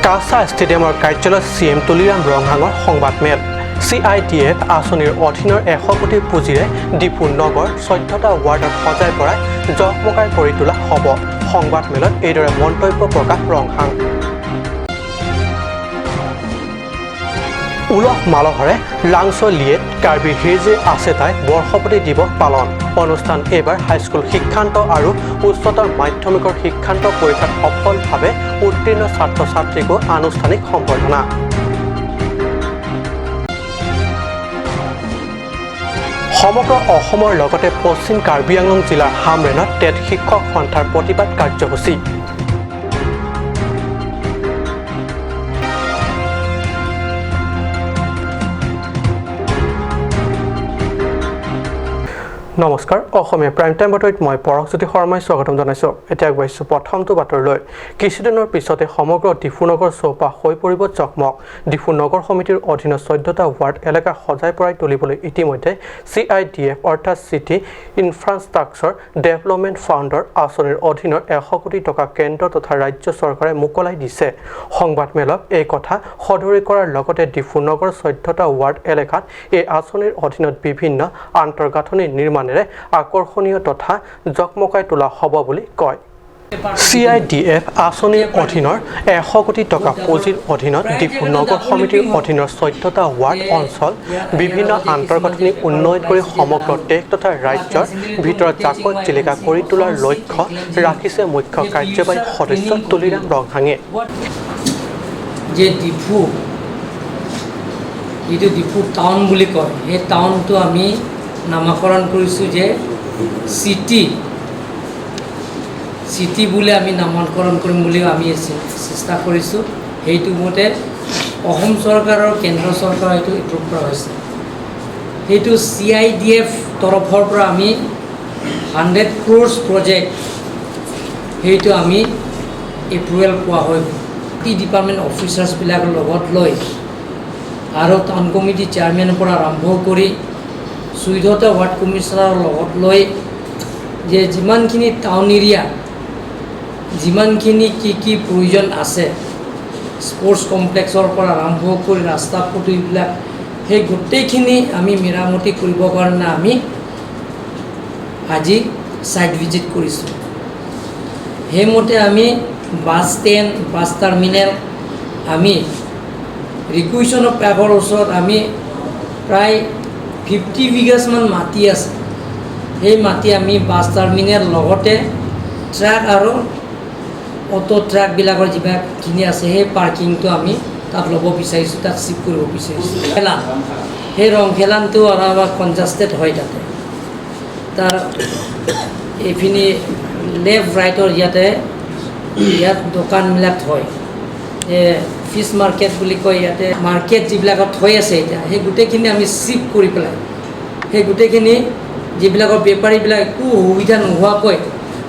কাছা ষ্টেডিয়ামৰ কাৰ্যালয়ত চি এম তুলিৰাম ৰংহাঙৰ সংবাদমেল। চি I D F আঁচনিৰ অধীনৰ 100 কোটি পুঁজিৰে ডিফু নগৰ 14টা ৱাৰ্ডত সজাই পৰাই জকমকাই কৰি তোলা হ'ব। সংবাদমেলত এইদৰে মন্তব্য প্ৰকাশ ৰংহাং। উলহ মালহেৰে লাংচলিয়েত কাৰ্বি হিৰজে আছেতাই বৰ্ষপতি দিৱস পালন অনুষ্ঠান। এইবাৰ হাইস্কুল শিক্ষান্ত আৰু উচ্চতৰ মাধ্যমিকৰ শিক্ষান্ত পৰীক্ষাত সফলভাৱে উত্তীৰ্ণ ছাত্ৰ ছাত্ৰীকো আনুষ্ঠানিক সম্বৰ্ধনা। সমগ্ৰ অসমৰ লগতে পশ্চিম কাৰ্বি আংলং জিলাৰ হামৰেণত টেট শিক্ষক সন্থাৰ প্ৰতিবাদ কাৰ্যসূচী। নমস্কাৰ, অসমীয়া প্ৰাইম টাইম বাতৰিত মই পৰশজ্যোতি শৰ্মাই স্বাগতম জনাইছোঁ। এতিয়া আগবাঢ়িছোঁ প্ৰথমটো বাতৰিলৈ। কিছুদিনৰ পিছতে সমগ্ৰ ডিফু নগৰ চৌপাশ হৈ পৰিব জকমক। ডিফু নগৰ সমিতিৰ অধীনত 14টা ৱাৰ্ড এলেকা সজাই পৰাই তুলিবলৈ ইতিমধ্যে চি I D F অৰ্থাৎ চিটি ইনফ্ৰাষ্ট্ৰাকচাৰ ডেভেলপমেণ্ট ফাণ্ডৰ আঁচনিৰ অধীনত 100 কোটি টকা কেন্দ্ৰ তথা ৰাজ্য চৰকাৰে মোকলাই দিছে। সংবাদমেলত এই কথা সদৰি কৰাৰ লগতে ডিফু নগৰ 14টা ৱাৰ্ড এলেকাত এই আঁচনিৰ অধীনত বিভিন্ন আন্তঃগাঁথনি নিৰ্মাণেৰে আকৰ্ষণীয় তথা জকমকাই তোলা হ'ব বুলি কয়। চি I D F আঁচনিৰ অধীনৰ 100 কোটি টকা পুঁজিৰ অধীনত ডিফু নগৰ সমিতিৰ অধীনৰ 14টা ৱাৰ্ড অঞ্চল বিভিন্ন আন্তঃগাঁথনি উন্নয়ন কৰি সমগ্ৰ দেশ তথা ৰাজ্যৰ ভিতৰত জাকত জিলিকা কৰি তোলাৰ লক্ষ্য ৰাখিছে মুখ্য কাৰ্যবাহী সদস্য তুলিৰাম ৰংহাঙে। যে ডিফু, যিটো ডিফু টাউন বুলি কয়, সেই টাউনটো আমি নামাকৰণ কৰিছোঁ যে চিটি চিটি বুলি আমি নামাকৰণ কৰিম বুলিও আমি চেষ্টা কৰিছোঁ। সেইটো মতে অসম চৰকাৰৰ, কেন্দ্ৰ চৰকাৰৰ সেইটো এপ্ৰুভ কৰা হৈছে। সেইটো চি I D F তৰফৰ পৰা আমি 100 ক্ৰ'ৰ্ছ প্ৰজেক্ট সেইটো আমি এপ্ৰুভেল পোৱা হৈ গ'ল। টি ডিপাৰ্টমেণ্ট অফিচাৰ্ছবিলাকৰ লগত লৈ আৰু টাউন কমিটি চেয়াৰমেনৰ পৰা আৰম্ভ কৰি 14টা ৱাৰ্ড কমিশ্যনাৰৰ লগত লৈ যে যিমানখিনি টাউন এৰিয়া, যিমানখিনি কি কি প্ৰয়োজন আছে, স্পৰ্টছ কমপ্লেক্সৰ পৰা আৰম্ভ কৰি ৰাস্তা পদূলিবিলাক, সেই গোটেইখিনি আমি মেৰামতি কৰিবৰ কাৰণে আমি আজি ছাইট ভিজিট কৰিছোঁ। সেইমতে আমি বাছ ষ্টেণ্ড, বাছ টাৰ্মিনেল, আমি ৰিকুৱেশ্যন অফ পাৰ্কৰ ওচৰত আমি প্ৰায় 50 বিঘাছমান মাটি আছে। সেই মাটি আমি বাছ টাৰ্মিনেল লগতে ট্ৰাক আৰু অ'টো ট্ৰাকবিলাকৰ যিমানখিনি আছে, সেই পাৰ্কিংটো আমি তাত ল'ব বিচাৰিছোঁ, তাত চিফ্ট কৰিব বিচাৰিছোঁ। খেলান, সেই ৰং খেলানটো আৰু আমাৰ কনজাষ্টেড হয় তাতে। তাৰ এইখিনি লেফ্ট ৰাইটৰ ইয়াতে ইয়াত দোকানবিলাক থয়, ফিছ মাৰ্কেট বুলি কয়, ইয়াতে মাৰ্কেট যিবিলাকত থৈ আছে এতিয়া, সেই গোটেইখিনি আমি চিফ্ট কৰি পেলাই সেই গোটেইখিনি যিবিলাকৰ বেপাৰীবিলাক একো সুবিধা নোহোৱাকৈ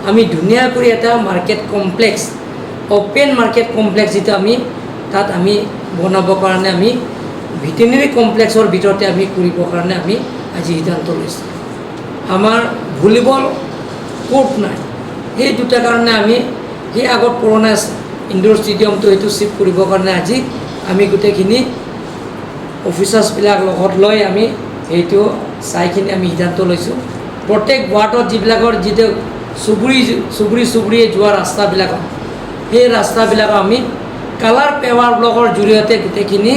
আমি ধুনীয়া কৰি এটা market complex, open market complex যিটো আমি তাত আমি বনাবৰ কাৰণে, আমি ভেটেনেৰী কমপ্লেক্সৰ ভিতৰতে আমি কৰিবৰ কাৰণে আমি আজি সিদ্ধান্ত লৈছোঁ। আমাৰ ভলীবল কোৰ্ট নাই। সেই দুটা কাৰণে আমি সেই আগত পুৰণা ইনডোৰ ষ্টেডিয়ামটো, সেইটো চিফ্ট কৰিবৰ কাৰণে আজি আমি গোটেইখিনি অফিচাৰ্ছবিলাক লগত লৈ আমি সেইটো চাইখিনি আমি সিদ্ধান্ত লৈছোঁ। প্ৰত্যেক ৱাৰ্ডত যিবিলাকৰ যিটো চুবুৰী চুবুৰী চুবুৰীয়ে যোৱা ৰাস্তাবিলাকত, সেই ৰাস্তাবিলাক আমি কালাৰ পেভাৰ ব্লকৰ জৰিয়তে গোটেইখিনি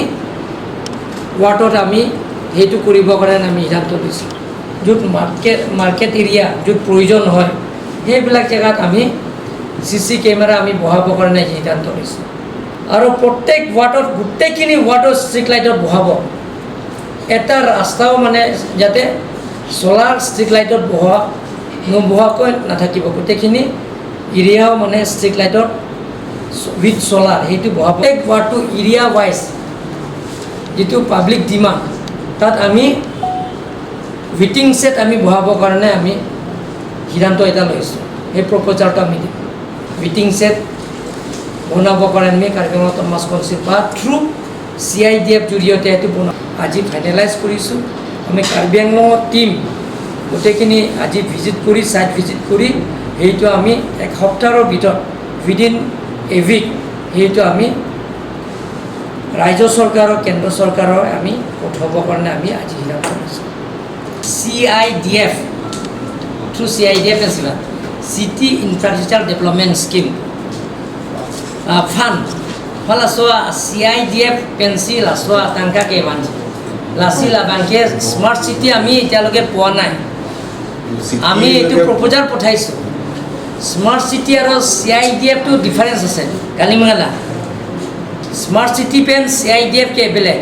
ৱাৰ্ডত আমি সেইটো কৰিবৰ কাৰণে আমি সিদ্ধান্ত লৈছোঁ। য'ত মাৰ্কেট মাৰ্কেট এৰিয়া য'ত প্ৰয়োজন হয়, সেইবিলাক জেগাত আমি চি চি কেমেৰা আমি বহাবৰ কাৰণে সিদ্ধান্ত লৈছোঁ। আৰু প্ৰত্যেক ৱাৰ্ডত, গোটেইখিনি ৱাৰ্ডত ষ্ট্ৰীট লাইটত বহাব। এটা ৰাস্তাও মানে যাতে চ'লাৰ ষ্ট্ৰীট লাইটত বহোৱা নবহোৱাকৈ নাথাকিব। গোটেইখিনি এৰিয়াও মানে ষ্ট্ৰীট লাইটত উইথ চ'লাৰ সেইটো বহাব। প্ৰত্যেক ৱাৰ্ডটো এৰিয়া ৱাইজ যিটো পাব্লিক ডিমাণ্ড, তাত আমি ৱেইটিং শ্বেড আমি বহাবৰ কাৰণে আমি সিদ্ধান্ত এটা লৈছোঁ। সেই প্ৰপ'জালটো আমি দিম। ৱেইটিং শ্বেড বনাবৰ কাৰণে আমি কাৰ্বি আংলং অট'নমাছ কাউন্সিল বা through C I D F জৰিয়তে সেইটো বনা আজি ফাইনেলাইজ কৰিছোঁ। আমি কাৰ্বি আংলঙৰ টীম গোটেইখিনি আজি ভিজিট কৰি, ছাইট ভিজিট কৰি সেইটো আমি এক সপ্তাহৰ ভিতৰত, উইদিন এ উইক সেইটো আমি ৰাজ্য চৰকাৰৰ, কেন্দ্ৰ চৰকাৰৰ আমি পঠাবৰ কাৰণে আমি আজি সিদ্ধান্ত লৈছোঁ। CIDF, through CIDF আছিলে, City Infrastructure Development Scheme Fund হলা। CIDF pencil লাচোৱা টাংকা কেইমান লাচি লাবাংকে স্মাৰ্ট চিটি আমি এতিয়ালৈকে পোৱা নাই। আমি এইটো প্ৰপ'জাল পঠাইছোঁ। স্মাৰ্ট চিটি আৰু চিআইডিএফটো ডিফাৰেঞ্চ আছে। কালিমালা স্মাৰ্ট চিটি পেন চিআইডিএফ কে বেলেগ।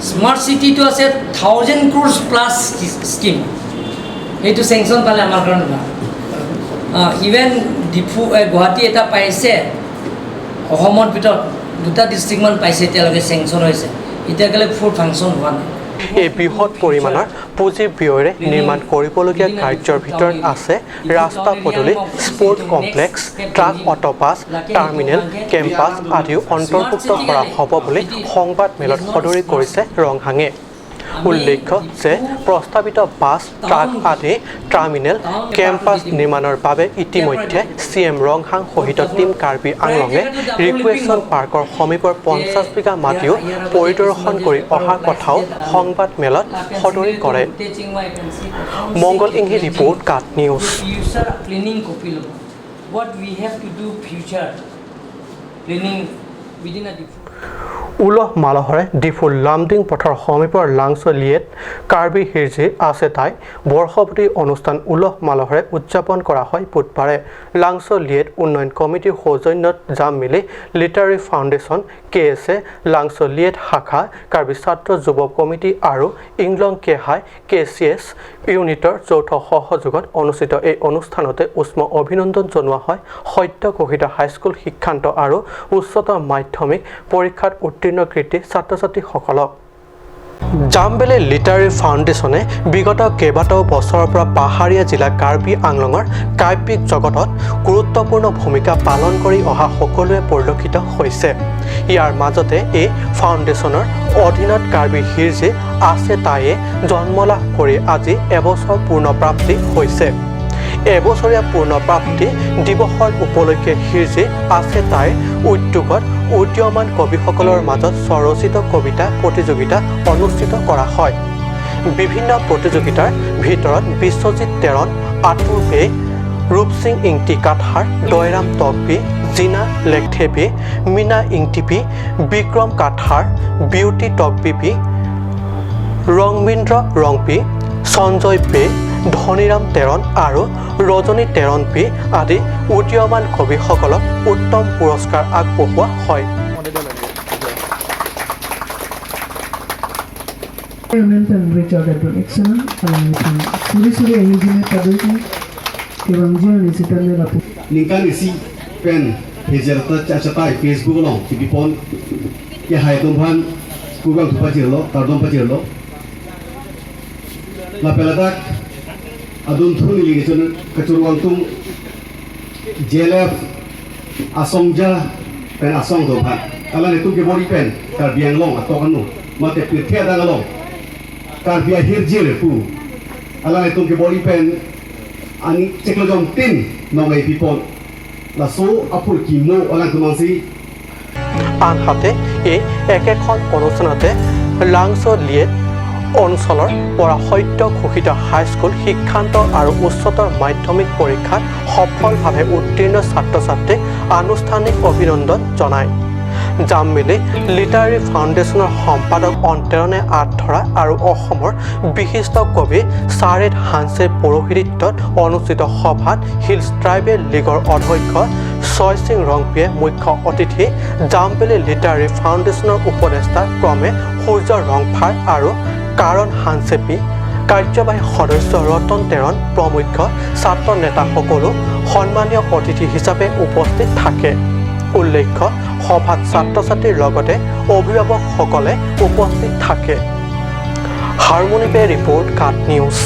স্মাৰ্ট চিটিটো আছে 1000 ক্ৰ'ৰ্ছ প্লাছ স্কিম। সেইটো চেংচন পালে আমাৰ কাৰণে ভাল। ইভেন ডিফু, গুৱাহাটী এটা পাইছে, অসমৰ ভিতৰত দুটা ডিষ্ট্ৰিক্টমান পাইছে। এতিয়ালৈকে চেংচন হৈছে, এতিয়ালৈকে ফুল ফাংচন হোৱা নাই। এই বৃহৎ পৰিমাণৰ পুঁজি ব্যয়েৰে নিৰ্মাণ কৰিবলগীয়া কাৰ্যৰ ভিতৰত আছে ৰাস্তা পদূলি, sport complex, truck, auto, bus terminal, campus আদিও অন্তৰ্ভুক্ত কৰা হ'ব বুলি সংবাদ মেলত সদৰি কৰিছে ৰংহাঙে। উল্লেখ্য যে প্ৰস্তাৱিত বাছ, ট্ৰাক আদি টাৰ্মিনেল কেম্পাছ নিৰ্মাণৰ বাবে ইতিমধ্যে চি এম ৰংহাং সহিত টীম কাৰ্বি আংলঙে ৰিক্ৰিয়েশ্যন পাৰ্কৰ সমীপৰ 50 বিঘা মাটিও পৰিদৰ্শন কৰি অহা কথাও সংবাদ মেলত সদৰি কৰে। মংগল ইংহি ৰিপৰ্ট, কাট news. Future planning copy ল'ব, what we have to do, future planning within a উলহ মালহেৰে ডিফুৰ লামডিং পথৰ সমীপৰ লাংচলিয়েত কাৰ্বি হিৰজি আছে তাই বৰ্ষপূৰ্তি অনুষ্ঠান উলহ মালহেৰে উদযাপন কৰা হয় বুধবাৰে। লাংচলিয়েত উন্নয়ন কমিটিৰ সৌজন্যত জামমিলি লিটাৰী ফাউণ্ডেশ্যন, কে এছ এ লাংচলিয়েত শাখা, কাৰ্বি ছাত্ৰ যুৱ কমিটি আৰু ইংলং কেহাই কে চি এছ ইউনিটৰ যৌথ সহযোগত অনুষ্ঠিত এই অনুষ্ঠানতে উষ্ম অভিনন্দন জনোৱা হয় সদ্য ঘোষিত হাইস্কুল শিক্ষান্ত আৰু উচ্চতৰ মাধ্যমিক পৰীক্ষাত উত্তীৰ্ণ কৃতী ছাত্ৰ ছাত্ৰীসকলক। জামবেলি লিটাৰী ফাউণ্ডেশ্যনে বিগত কেইবাটাও বছৰৰ পৰা পাহাৰীয়া জিলা কাৰ্বি আংলঙৰ কাব্যিক জগতত গুৰুত্বপূৰ্ণ ভূমিকা পালন কৰি অহা সকলোৱে পৰিলক্ষিত হৈছে। ইয়াৰ মাজতে এই ফাউণ্ডেশ্যনৰ অধীনত কাৰ্বি হিৰজি আছে তায়ে জন্ম লাভ কৰি আজি এবছৰ পূৰ্ণপ্ৰাপ্তি হৈছে। এবছৰীয়া পূৰ্ণপ্ৰাপ্তি দিৱসৰ উপলক্ষে হিৰজি আছে তাইৰ উদ্যোগত উদীয়মান কবিসকলৰ মাজত স্বৰচিত কবিতা প্ৰতিযোগিতা অনুষ্ঠিত কৰা হয়। বিভিন্ন প্ৰতিযোগিতাৰ ভিতৰত বিশ্বজিৎ টেৰণ, আতুৰ বে, ৰূপসিং ইংটি কাঠাৰ, দয়ৰাম টকবি, জিনা লেকথেপি, মীনা ইংটিপি, বিক্ৰম কাঠাৰ, বিউটি টকবিপি, ৰংবিন্দ্ৰ ৰংপি, সঞ্জয় বে, ধনীৰাম টেৰণ আৰু ৰজনী টেৰণ পি আদি উদীয়মান কবিসকলক উত্তম পুৰস্কাৰ আগবঢ়োৱা হয়। Pen Richard Excellent suri suri ahi jine padoi kebang jian ni sitan ne lapu. Ningkan isi pen hejer ta cha cha tai Facebook long ki pon ke hai dom phan kubang thupa chirlo tar dom pa chirlo la peladak adun thu ni li chon kachur wang tung JLF asongja pen asong dom phan ala ne tu ke bori pen tar biang long atok anu ma te pi thia da long tar bia hir jir pu ala ne tu ke bori pen ani cheklo jom tin nong ai pipon la so apur ki mo alang tumansi. আনহাতে এই একেখন অনুষ্ঠানতে লাংচলিয়েত অঞ্চলৰ পৰা সদ্য ঘোষিত high school শিক্ষান্ত আৰু উচ্চতৰ মাধ্যমিক পৰীক্ষাত সফলভাৱে উত্তীৰ্ণ ছাত্ৰ ছাত্ৰীক আনুষ্ঠানিক অভিনন্দন জনায়। জামমিলি লিটাৰী ফাউণ্ডেশ্যনৰ সম্পাদক অন্তেৰণে আঁত ধৰা আৰু অসমৰ বিশিষ্ট কবি চাৰেদ হানছেৰ পৌৰোহিত্যত অনুষ্ঠিত সভাত হিলছ ট্ৰাইবেল লীগৰ অধ্যক্ষ ছয়সিং ৰংপিয়ে মুখ্য অতিথি, জামবেলি লিটাৰী ফাউণ্ডেশ্যনৰ উপদেষ্টা ক্ৰমে সূৰ্য ৰংফাৰ আৰু কাৰণ হানচেপি, কাৰ্যবাহী সদস্য ৰতন টেৰণ প্ৰমুখ্য ছাত্ৰ নেতাসকলো সন্মানীয় অতিথি হিচাপে উপস্থিত থাকে। উল্লেখ্য, সভাত ছাত্ৰ ছাত্ৰীৰ লগতে অভিভাৱকসকলে উপস্থিত থাকে। হাৰমণি পে ৰিপৰ্ট, কাট নিউজ।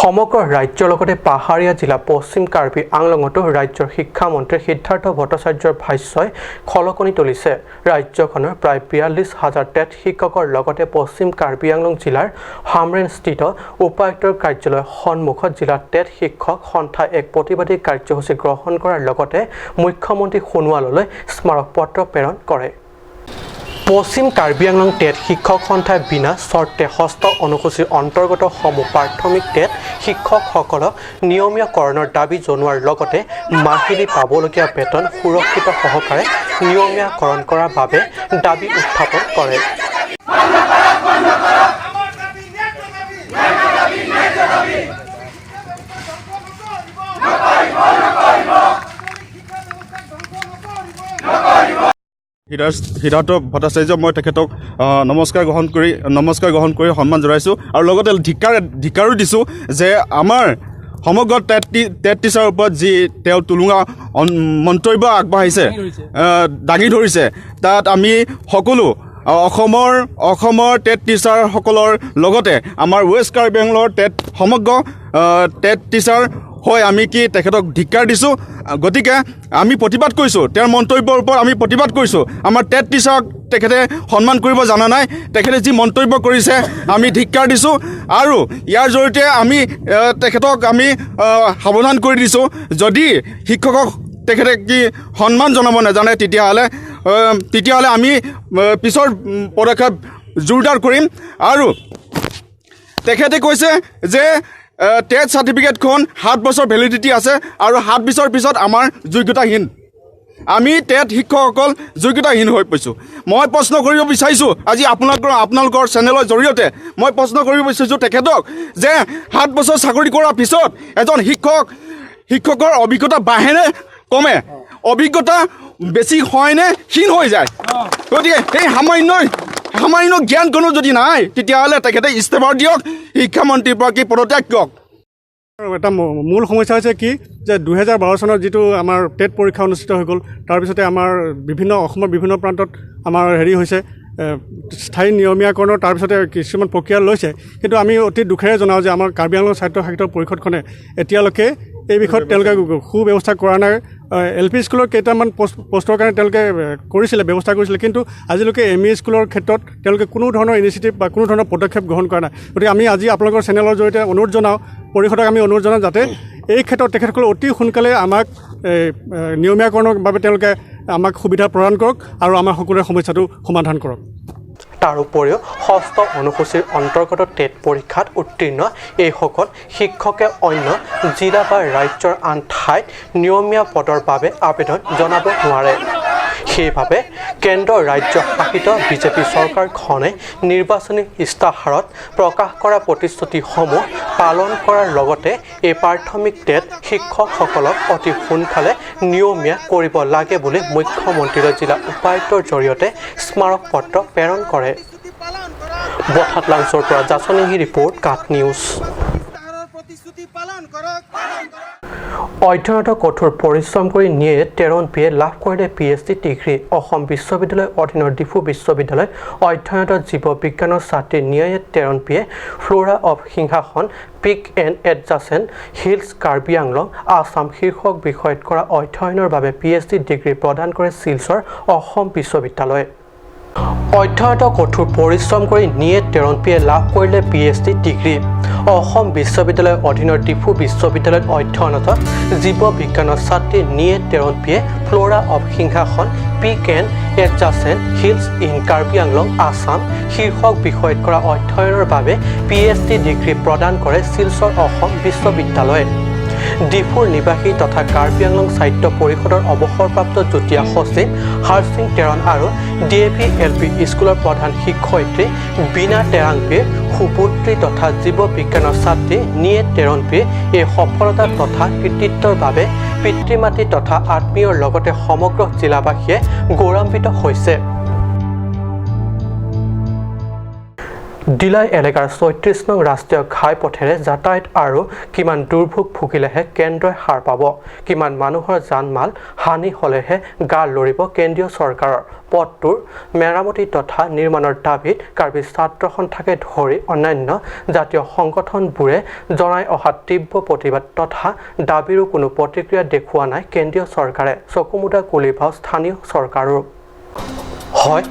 সমগ্ৰ ৰাজ্যৰ লগতে পাহাৰীয়া জিলা পশ্চিম কাৰ্বি আংলঙতো ৰাজ্যৰ শিক্ষামন্ত্ৰী সিদ্ধাৰ্থ ভট্টাচাৰ্যৰ ভাষ্যই খলকনি তুলিছে। ৰাজ্যখনৰ প্ৰায় 42,000 টেট শিক্ষকৰ লগতে পশ্চিম কাৰ্বি আংলং জিলাৰ হামৰেণস্থিত উপায়ুক্তৰ কাৰ্যালয়ৰ সন্মুখত জিলা টেট শিক্ষক সন্থাই এক প্ৰতিবাদী কাৰ্যসূচী গ্ৰহণ কৰাৰ লগতে মুখ্যমন্ত্ৰী সোণোৱাললৈ স্মাৰক পত্ৰ প্ৰেৰণ কৰে। পশ্চিম কাৰ্বি আংলং টেট শিক্ষক সন্থাই বিনা চৰ্তে ষষ্ঠ অনুসূচীৰ অন্তৰ্গত সমূহ প্ৰাথমিক টেট শিক্ষকসকলক নিয়মীয়াকৰণৰ দাবী জনোৱাৰ লগতে মাহিলী পাবলগীয়া বেতন সুৰক্ষিত সহকাৰে নিয়মীয়াকৰণ কৰাৰ বাবে দাবী উত্থাপন কৰে। সিদ্ধাৰ্থ ভট্টাচাৰ্য, মই তেখেতক নমস্কাৰ গ্ৰহণ কৰি সন্মান জনাইছোঁ আৰু লগতে ধিক্কাৰো দিছোঁ যে আমাৰ সমগ্ৰ টেট টিচাৰৰ ওপৰত যি তেওঁ টুলুঙা মন্তব্য আগবঢ়াইছে, দাঙি ধৰিছে, তাত আমি সকলো অসমৰ টেট টিচাৰসকলৰ লগতে আমাৰ ৱেষ্ট কাৰ্বি আংলঙৰ টেট সমগ্ৰ টেট টিচাৰ হৈ আমি কি তেখেতক ধিক্কাৰ দিছোঁ। গতিকে আমি প্ৰতিবাদ কৰিছোঁ, তেওঁৰ মন্তব্যৰ ওপৰত আমি প্ৰতিবাদ কৰিছোঁ। আমাৰ টেট টিচাৰক তেখেতে সন্মান কৰিব জনা নাই। তেখেতে যি মন্তব্য কৰিছে আমি ধিক্কাৰ দিছোঁ আৰু ইয়াৰ জৰিয়তে আমি তেখেতক আমি সাৱধান কৰি দিছোঁ। যদি শিক্ষকক তেখেতে কি সন্মান জনাব নাজানে, তেতিয়াহ'লে আমি পিছৰ পদক্ষেপ জোৰদাৰ কৰিম। আৰু তেখেতে কৈছে যে টেট চাৰ্টিফিকেটখন 7 বছৰ ভেলিডিটি আছে আৰু 7 বছৰ পিছত আমাৰ যোগ্যতাহীন, আমি টেট শিক্ষকসকল যোগ্যতাহীন হৈ পৰিছোঁ। মই প্ৰশ্ন কৰিব বিচাৰিছোঁ আজি আপোনালোকৰ চেনেলৰ জৰিয়তে মই প্ৰশ্ন কৰিব বিচাৰিছোঁ তেখেতক যে 7 বছৰ চাকৰি কৰাৰ পিছত এজন শিক্ষকৰ অভিজ্ঞতা বাঢ়েনে কমে? অভিজ্ঞতা বেছি হয়নে ক্ষীণ হৈ যায়? গতিকে সেই সামান্য জ্ঞানকণো যদি নাই, তেতিয়াহ'লে তেখেতে ইস্তফা দিয়ক, শিক্ষামন্ত্ৰীৰ পৰা কি পদত্যাগ কৰক। এটা মূল সমস্যা হৈছে কি যে 2012 চনত যিটো আমাৰ টেট পৰীক্ষা অনুষ্ঠিত হৈ গ'ল, তাৰপিছতে আমাৰ বিভিন্ন অসমৰ বিভিন্ন প্ৰান্তত আমাৰ হেৰি হৈছে, স্থায়ী নিয়মীয়াকৰণৰ তাৰপিছতে কিছুমান প্ৰক্ৰিয়া লৈছে। কিন্তু আমি অতি দুখেৰে জনাওঁ যে আমাৰ কাৰ্বি আংলং স্বায়ত্তশাসিত পৰিষদখনে এতিয়ালৈকে এই বিষয়ত তেওঁলোকে সু ব্যৱস্থা কৰা নাই। এল পি স্কুলৰ কেইটামান পষ্টৰ কাৰণে তেওঁলোকে কৰিছিলে, ব্যৱস্থা কৰিছিলে, কিন্তু আজিলৈকে এম ই স্কুলৰ ক্ষেত্ৰত তেওঁলোকে কোনো ধৰণৰ ইনিচিয়েটিভ বা কোনো ধৰণৰ পদক্ষেপ গ্ৰহণ কৰা নাই। গতিকে আমি আজি আপোনালোকৰ চেনেলৰ জৰিয়তে অনুৰোধ জনাওঁ, পৰিষদক আমি অনুৰোধ জনাওঁ যাতে এই ক্ষেত্ৰত তেখেতসকলে অতি সোনকালে আমাক এই, নিয়মীয়াকৰণৰ বাবে তেওঁলোকে আমাক সুবিধা প্ৰদান কৰক আৰু আমাৰ সকলোৰে সমস্যাটো সমাধান কৰক। তাৰ উপৰিও ষষ্ঠ অনুসূচীৰ অন্তৰ্গত টেট পৰীক্ষাত উত্তীৰ্ণ এইসকল শিক্ষকে অন্য জিলা বা ৰাজ্যৰ আন ঠাইত নিয়মীয়া পদৰ বাবে আবেদন জনাব নোৱাৰে। সেইবাবে কেন্দ্ৰ ৰাজ্য শাসিত বিজেপি চৰকাৰখনে নিৰ্বাচনী ইস্তাহাৰত প্ৰকাশ কৰা প্ৰতিশ্ৰুতিসমূহ পালন কৰাৰ লগতে এই প্ৰাথমিক টেট শিক্ষকসকলক অতি সোনকালে নিয়মীয়া কৰিব লাগে বুলি মুখ্যমন্ত্ৰীলৈ জিলা উপায়ুক্তৰ জৰিয়তে স্মাৰক পত্ৰ প্ৰেৰণ কৰে। বঠাত লাংচৰ পৰা জাচনিহি ৰিপৰ্ট, কাট নিউজ। অধ্যয়নত কঠোৰ পৰিশ্ৰম কৰি নিয়ে টেৰণ পিয়ে লাভ কৰিলে পিএইচডি ডিগ্ৰী। অসম বিশ্ববিদ্যালয়ৰ অধীনৰ ডিফু বিশ্ববিদ্যালয়ত অধ্যয়নৰত জীৱ বিজ্ঞানৰ ছাত্ৰী নিয়ে টেৰণ পিয়ে "Flora of Singhason Peak and Adjacent Hills, Karbi Anglong, Assam" শীৰ্ষক বিষয়ত কৰা অধ্যয়নৰ বাবে পিএইচডি ডিগ্ৰী প্ৰদান কৰে শিলচৰ অসম বিশ্ববিদ্যালয়ে। অধ্যয়নত কঠোৰ পৰিশ্ৰম কৰি নিয়ে টেৰণপিয়ে লাভ কৰিলে পিএইচডি ডিগ্ৰী। অসম বিশ্ববিদ্যালয়ৰ অধীনৰ ডিফু বিশ্ববিদ্যালয়ত অধ্যয়নৰত জীৱ বিজ্ঞানৰ ছাত্ৰী নিয়ে টেৰণপিয়ে "Flora of Singhason Peak and Adjacent Hills in Karbi Anglong, Assam" শীৰ্ষক বিষয়ত কৰা অধ্যয়নৰ বাবে পিএইচডি ডিগ্ৰী প্ৰদান কৰে শিলচৰ অসম বিশ্ববিদ্যালয়ে। ডিফুৰ নিবাসী তথা কাৰ্বি আংলং সাহিত্য পৰিষদৰ অৱসৰপ্ৰাপ্ত যুটীয়া সচিব হাৰছিং টেৰণ আৰু D A V L P স্কুলৰ প্ৰধান শিক্ষয়িত্ৰী বীণা টেৰাংপিৰ সুপুত্ৰী তথা জীৱ বিজ্ঞানৰ ছাত্ৰী নিয়ে টেৰণপিৰ এই সফলতা তথা কৃতিত্বৰ বাবে পিতৃ মাতৃ তথা আত্মীয়ৰ লগতে সমগ্ৰ জিলাবাসীয়ে গৌৰৱান্বিত হৈছে। ডিলাই এলেকাৰ 36 নং ৰাষ্ট্ৰীয় ঘাইপথেৰে যাতায়াত আৰু কিমান দুৰ্ভোগ ভুগিলেহে কেন্দ্ৰই সাৰ পাব, কিমান মানুহৰ জানমাল হানি হ'লেহে গা লৰিব কেন্দ্ৰীয় চৰকাৰৰ। পথটোৰ মেৰামতি তথা নিৰ্মাণৰ দাবীত কাৰ্বি ছাত্ৰ সন্থাকে ধৰি অন্যান্য জাতীয় সংগঠনবোৰে জনাই অহা তীব্ৰ প্ৰতিবাদ তথা দাবীৰো কোনো প্ৰতিক্ৰিয়া দেখুওৱা নাই কেন্দ্ৰীয় চৰকাৰে। চকুমুদা কুলিভাও স্থানীয় চৰকাৰো হয়।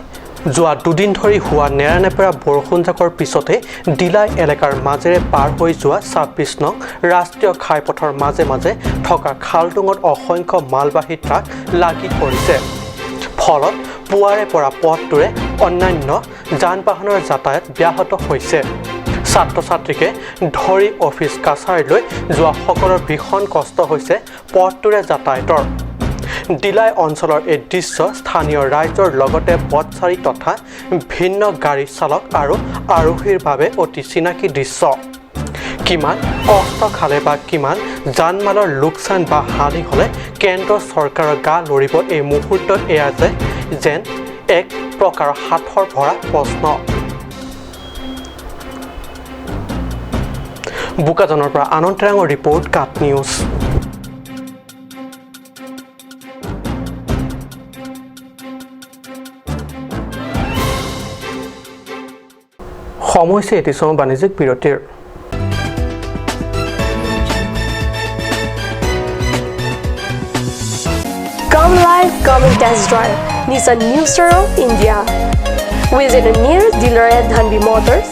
যোৱা দুদিন ধৰি হোৱা নেৰানেপেৰা বৰষুণজাকৰ পিছতে ডিলাই এলেকাৰ মাজেৰে পাৰ হৈ যোৱা 26 নং ৰাষ্ট্ৰীয় ঘাইপথৰ মাজে মাজে থকা খালডোঙত অসংখ্য মালবাহী ট্ৰাক লাগি পৰিছে। ফলত পুৱাৰে পৰা পথটোৰে অন্যান্য যান বাহনৰ যাতায়াত ব্যাহত হৈছে। ছাত্ৰ ছাত্ৰীকে ধৰি অফিচ কাছাৰীলৈ যোৱাসকলৰ ভীষণ কষ্ট হৈছে পথটোৰে যাতায়াতৰ। ডিলাই অঞ্চলৰ এই দৃশ্য স্থানীয় ৰাইজৰ লগতে পথচাৰী তথা ভিন্ন গাড়ী চালক আৰু আৰোহীৰ বাবে অতি চিনাকি দৃশ্য। কিমান কষ্ট খালে বা কিমান জানমালৰ লোকচান বা হানি হ'লে কেন্দ্ৰ চৰকাৰৰ গা লৰিব এই মুহূৰ্তত এয়া যেন এক প্ৰকাৰৰ সাঁথৰ ভৰা প্ৰশ্ন। বোকাজানৰ পৰা আনন্দ টেৰাঙৰ ৰিপৰ্ট, কাট নিউজ। সময় হৈছে এটি সময় বাণিজ্যিক বিৰতিৰ। Come live, come and test drive Nissan New Star of India. Visit the nearest dealer at Dhanbi Motors,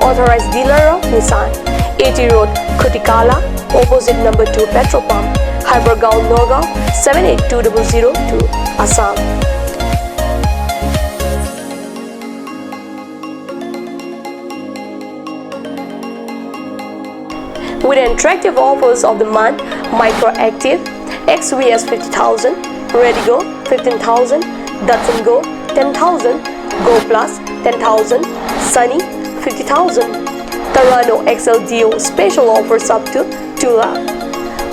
authorized dealer of Nissan, AT Road, Khutikala, opposite number 2 petrol pump, Hypergaon, Nagaon, 782002, Assam. With attractive offers of the month, Micro Active, XVS 50,000, Redigo 15,000, Datsun Go 10,000, Go Plus 10,000, Sunny 50,000, Tarano XLDO special offers up to 2 lakh,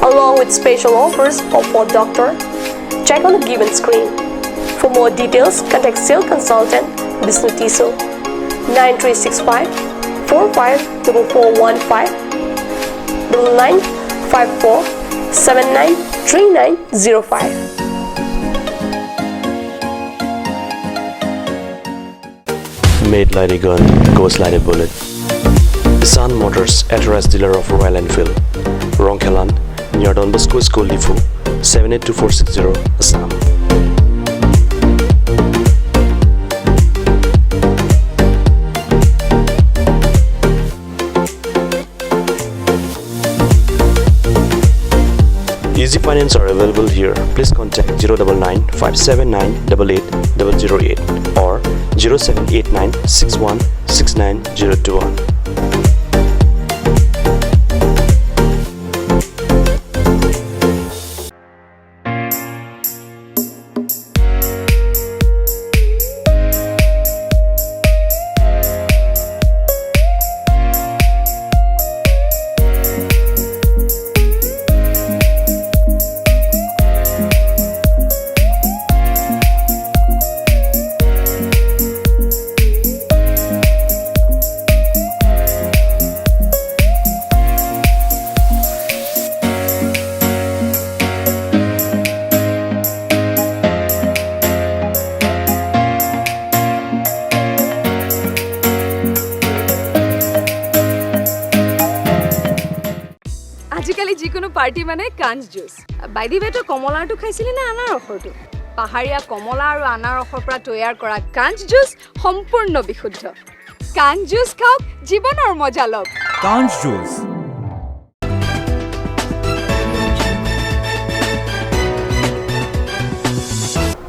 along with special offers of Ford Doctor. Check on the given screen. For more details, contact sales consultant Bishnu Tiso 9365 454415 9954 793905. Made like a gun, goes like a bullet. Nissan Motors, authorized dealer of Royal Enfield, Rongkhelan, near Don Bosco School, Diphu, 782460, Assam. Easy finance are available here. Please contact 099 579 88 008 or 0789 61 69 021. আজিকালি যিকোনো party মানে কাঞ্চ juice. By the ৱে, তই কমলাৰটো খাইছিলি নে আনাৰসৰটো? পাহাৰীয়া কমলা আৰু আনাৰসৰ পৰা তৈয়াৰ কৰা কাঞ্চ জুচ সম্পূৰ্ণ বিশুদ্ধ। কাঞ্চ জুচ খাওক, জীৱনৰ মজা লওক। কাঞ্চ জুচ।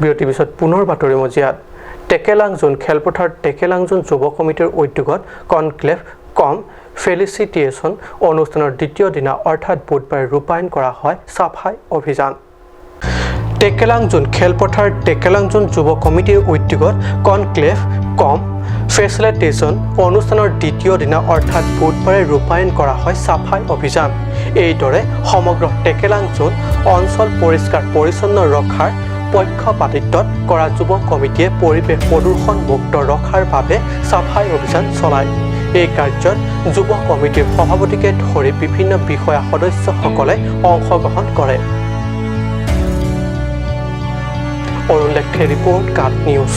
বিৰতিৰ পিছত পুনৰ বাতৰি মজিয়াত। টেকেলাংজোন খেলপথাৰ টেকেলাংজোন যুৱ কমিটিৰ উদ্যোগত কনক্লেভ কম ফেলিচিটেশ্যন অনুষ্ঠানৰ দ্বিতীয় দিনা অৰ্থাৎ বুধবাৰে ৰূপায়ণ কৰা হয় চাফাই অভিযান। টেকেলাংজোন খেলপথাৰ টেকেলাংজোন যুৱ কমিটিৰ উদ্যোগত কনক্লেভ কম ফেচিলিটেশ্যন অনুষ্ঠানৰ দ্বিতীয় দিনা অৰ্থাৎ বুধবাৰে ৰূপায়ণ কৰা হয় চাফাই অভিযান। এইদৰে সমগ্ৰ টেকেলাংজোন অঞ্চল পৰিষ্কাৰ পৰিচ্ছন্ন ৰখাৰ পক্ষপাতিত্বত কৰা যুৱ কমিটিয়ে পৰিৱেশ প্ৰদূষণ মুক্ত ৰখাৰ বাবে চাফাই অভিযান চলায়। এই কাৰ্যত যুৱ কমিটিৰ সভাপতিকে ধৰি বিভিন্ন বিষয়া সদস্যসকলে অংশগ্ৰহণ কৰে। অৰুণ লেখে ৰিপৰ্ট, কাট নিউজ।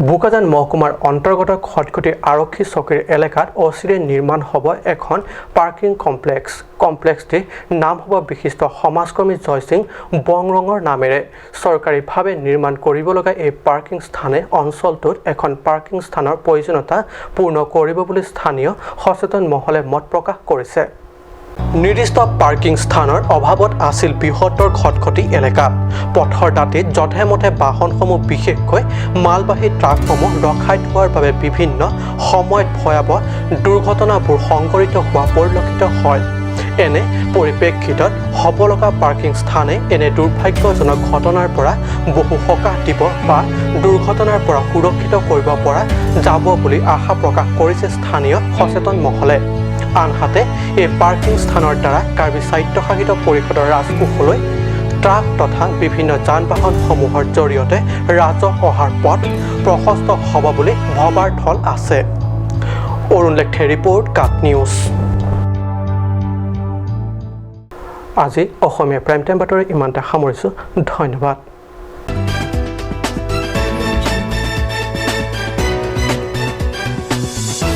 বোকাজান মহকুমাৰ অন্তৰ্গত খটখটি আৰক্ষী চকীৰ এলেকাত অচিৰে নিৰ্মাণ হ'ব এখন পাৰ্কিং কমপ্লেক্স। কমপ্লেক্সটিৰ নাম হ'ব বিশিষ্ট সমাজকৰ্মী জয়সিং বংৰঙৰ নামেৰে। চৰকাৰীভাৱে নিৰ্মাণ কৰিব লগা এই পাৰ্কিং স্থানে অঞ্চলটোত এখন পাৰ্কিং স্থানৰ প্ৰয়োজনীয়তা পূৰ্ণ কৰিব বুলি স্থানীয় সচেতন মহলে মত প্ৰকাশ কৰিছে। নিৰ্দিষ্ট পাৰ্কিং স্থানৰ অভাৱত আছিল বৃহত্তৰ খটখটি এলেকা। পথৰ দাঁতিত যধে-মধে বাহনসমূহ বিশেষকৈ মালবাহী ট্ৰাকসমূহ ৰখাই থোৱাৰ বাবে বিভিন্ন সময়ত ভয়াৱহ দুৰ্ঘটনাবোৰ সংঘটিত হোৱা পৰিলক্ষিত হয়। এনে পৰিপ্ৰেক্ষিতত হ'ব লগা পাৰ্কিং স্থানে এনে দুৰ্ভাগ্যজনক ঘটনাৰ পৰা বহু সকাহ দিব বা দুৰ্ঘটনাৰ পৰা সুৰক্ষিত কৰিব পৰা যাব বুলি আশা প্ৰকাশ কৰিছে স্থানীয় সচেতন মহলে। আনহাতে এই পাৰ্কিং স্থানৰ দ্বাৰা কাৰ্বি স্বায়ত্তশাসিত পৰিষদৰ ৰাজকোষলৈ ট্ৰাক তথা বিভিন্ন যান বাহনসমূহৰ জৰিয়তে ৰাজহ অহাৰ পথ প্ৰশস্ত হ'ব বুলি ভবাৰ থল আছে। অৰুণ লেখে ৰিপৰ্ট, কাট নিউজ। আজি অসমীয়া প্ৰাইম টাইম বাতৰি ইমানতে সামৰিছোঁ। ধন্যবাদ।